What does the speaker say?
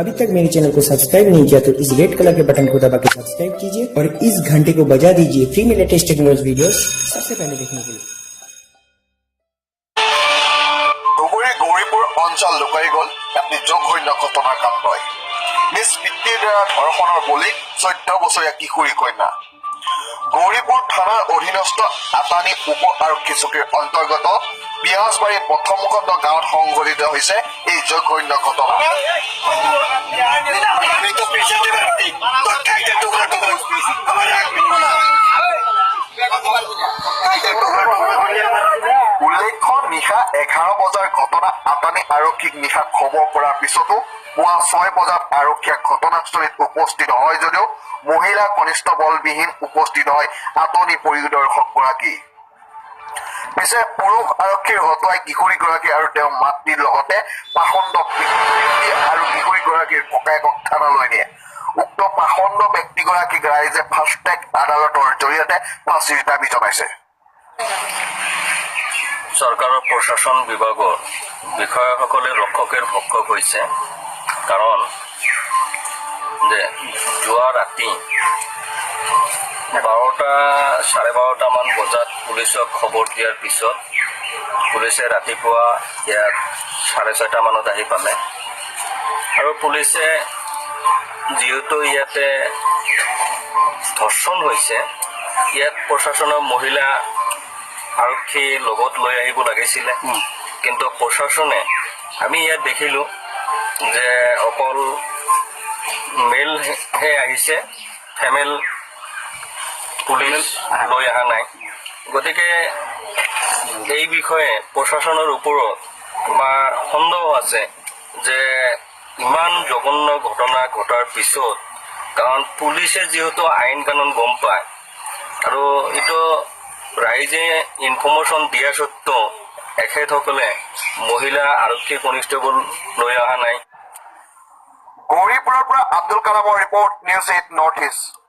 अभी तक मेरे चैनल को सब्सक्राइब नहीं किया, तो इस रेड कलर के बटन को दबा के सब्सक्राइब कीजिए और इस घंटे को बजा दीजिए फ्री में लेटेस्ट टेक्नोलॉजी वीडियोस सबसे पहले देखने के लिए। ধুবুৰীৰ গৌৰীপুৰ অঞ্চল জোকাৰি গ'ল এটি জঘন্য ঘটনাৰ কাণ্ডই। নিজ পিতৃৰ দ্বাৰা ধৰ্ষণৰ বলি 14 বছৰীয়া কিশোৰী কন্যা। গৌৰীপুৰ থানাৰ অধীনস্থ আটানী উপ আৰক্ষী চকীৰ অন্তৰ্গত পিয়াজবাৰী প্ৰথম খণ্ড গাঁৱত সংঘটিত হৈছে এই জঘন্য ঘটনা। আমি তো পিছিয়ে দিবার পারি তোর কাইতে টুকরা টুকরা আমার রাখবি না, কাইতে টুকরা টুকরা করি আমার। উল্লেখ্য, নিশা 11 বজাৰ ঘটনা। আটানী আৰক্ষীক নিশা খবৰ কৰাৰ পিছতো পুৱা 6 বজাত আৰক্ষীয়ে ঘটনাস্থলীত উপস্থিত হয় যদিও মহিলা কনিষ্টবলবিহীন উপস্থিত হয় আটনী পৰিদৰ্শকগৰাকী। পিছে পুৰুষ আৰক্ষীৰ হতুৱাই কিশোৰীগৰাকী আৰু তেওঁৰ মাতৃৰ লগতে পাষণ্ড পিতৃ আৰু কিশোৰীগৰাকীৰ ককায়েকক থানালৈ নিয়ে। উক্ত পাষণ্ড ব্যক্তিগৰাকীক ৰাইজে ফাষ্টট্ৰেক আদালতৰ জৰিয়তে ফাঁচীৰ দাবী জনাইছে। চৰকাৰৰ প্ৰশাসন বিভাগৰ বিষয়াসকলে ৰক্ষকেৰ ভক্ষক হৈছে। কাৰণ যে যোৱা ৰাতি 12টা 12:30টামান বজাত পুলিচক খবৰ দিয়াৰ পিছত পুলিচে ৰাতিপুৱা ইয়াত 6:30মানত আহি পালে। আৰু পুলিচে যিহেতু ইয়াতে ধৰ্ষণ হৈছে, ইয়াত প্ৰশাসনৰ মহিলা আৰক্ষী লগত লৈ আহিব লাগিছিলে। কিন্তু প্ৰশাসনে আমি ইয়াত দেখিলোঁ যে অকল মেলহে আহিছে, ফিমেল পুলিচ লৈ অহা নাই। গতিকে এই বিষয়ে প্ৰশাসনৰ ওপৰত আমাৰ সন্দেহ আছে যে ইমান জঘন্য ঘটনা ঘটাৰ পিছত, কাৰণ পুলিচে যিহেতু আইন কানুন গম পায় আৰু এইটো ৰাইজে ইনফৰ্মেশ্যন দিয়া সত্ত্বেও এখেতসকলে মহিলা আৰক্ষী কনিষ্টেবল লৈ অহা নাই। গৌৰীপুৰৰ পৰা আব্দুল কালামৰ ৰিপৰ্ট, নিউজ 8 নৰ্থ ইষ্ট।